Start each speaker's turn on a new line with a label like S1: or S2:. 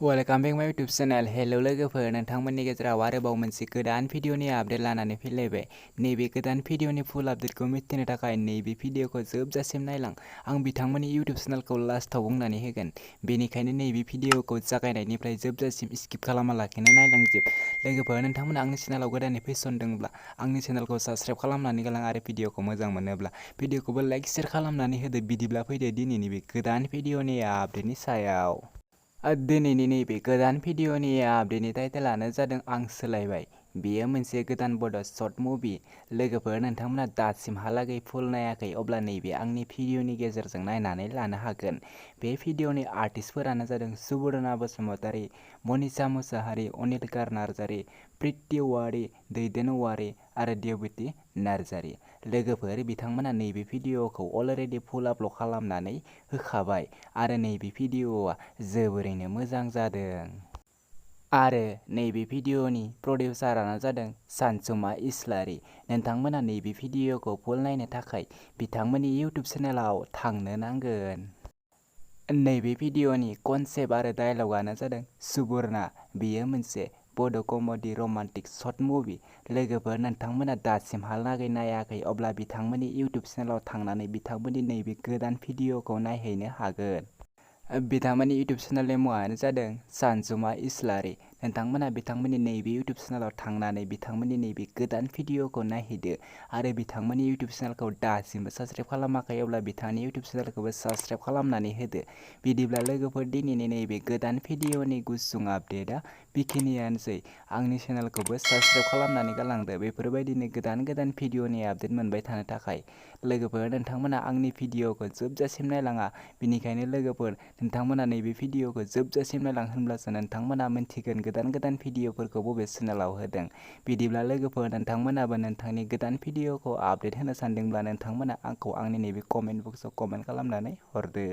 S1: Welcome बेक माय YouTube channel. Hello लोगोफोर, नोंथांमोननि गेजेराव आरोबाव मोनसे गोदान भिडिअनि आपडेट लानानै फैलायबाय। नैबे गोदान भिडिअनि फुल आपडेटखौ मिथिनो थाखाय नैबे भिडिअखौ जोबजासिम नायलां। आं बिथांमोननि इउटुब चेनेलखौ लास्टआव बुंनानै होगोन, बेनिखायनो नैबे भिडिअखौ जागायनायनिफ्राय जोबजासिम स्किप खालामालाखिनो नायलांजोब। लोगोफोर, नोंथांमोना आंनि चेनेलाव गोदानै फैसनदोंब्ला आंनि चेनेलखौ साबस्क्राइब खालामनानै गालां आरो भिडिअखौ मोजां मोनोब्ला भिडिअखौबो लाइक शेयार खालामनानै होदो। बिदिब्ला फैदो दिनैनि बे गोदान भिडिअनि आपडेटनि सायाव। दिनैनि नैबे गोदान भिडिअनि आपडेटनि टाइटेलानो जादों आं सोलायबाय। बेयो मोनसे गोदान बड' शर्ट मुभि। लोगोफोर, नोंथांमोना दासिमहालागै फुल नायाखै अब्ला नैबे आंनि भिडिअनि गेजेरजों नायनानै लानो हागोन। बे भिडिअनि आर्टिस्टफोरानो जादों सुबुरना बसुमतारी, मनिषा मुसाहारि, अनिलकार नार्जारि, प्रिति औवारि, दैदेन औवारि आरो देवबती नार्जारि। लोगोफोर, बिथांमोना नैबे भिडिअखौ अलरेडि फुल आपल'ड खालामनानै होखाबाय आरो नैबे भिडिअआ जोबोरैनो मोजां जादों। आरो नैबे भिडिअनि प्रडिउसारानो जादों सानसुमा इस्लारि। नोंथांमोना नैबे भिडिअखौ फुल नायनो थाखाय बिथांमोननि इउटुब चेनेलाव थांनो नांगोन। नैबे भिडिअनि कनसेप्ट आरो डायलगानो जादों सुबुरना। बेयो मोनसे बड' कमेडि रमान्टिक शर्ट मुभि। लोगोफोर, नोंथांमोना दासिमहालागै नायाखै अब्ला बिथांमोननि इउटुब चेनेलाव थांनानै बिथांमोननि नैबे गोदान भिडिअखौ नायहैनो हागोन। बिथांमोननि इउटुब चेनेलनि मुङानो जादों सानसुमा इस्लारि। नोंथांमोना बिथांमोननि नैबे इउटुब चेनेलाव थांनानै बिथांमोननि नैबे गोदान भिडिअखौ नायहैदो आरो बिथांमोननि इउटुब चेनेलखौ दासिमबो साबस्क्राइब खालामाखै अब्ला बिथांनि इउटुब चेनेलखौबो साबस्क्राइब खालामनानै होदो। बिदिब्ला लोगोफोर, दिनैनि नैबे गोदान भिडिअनि गुसुं आपडेटआ बेखिनियानोसै। आंनि चेनेलखौबो साबस्क्राइब खालामनानै गालांदो बेफोरबायदिनो गोदान गोदान भिडिअनि आपडेट मोनबाय थानो थाखाय। लोगोफोर, नोंथांमोना आंनि भिडिअखौ जोबजासिम नायलाङा, बेनिखायनो लोगोफोर, नोंथांमोना नैबे भिडिअखौ जोबजासिम नायलां, होनब्लासो नोंथांमोना मिन्थिगोन गोदान गोदान भिडिअफोरखौ बबे चेनेलाव होदों। बिदिब्ला लोगोफोर, नोंथांमोनाबो नोंथांनि गोदान भिडिअखौ आपडेट होनो सानदोंब्ला नोंथांमोना आंखौ आंनि नैबे कमेन्ट बक्सआव कमेन्ट खालामनानै हरदो।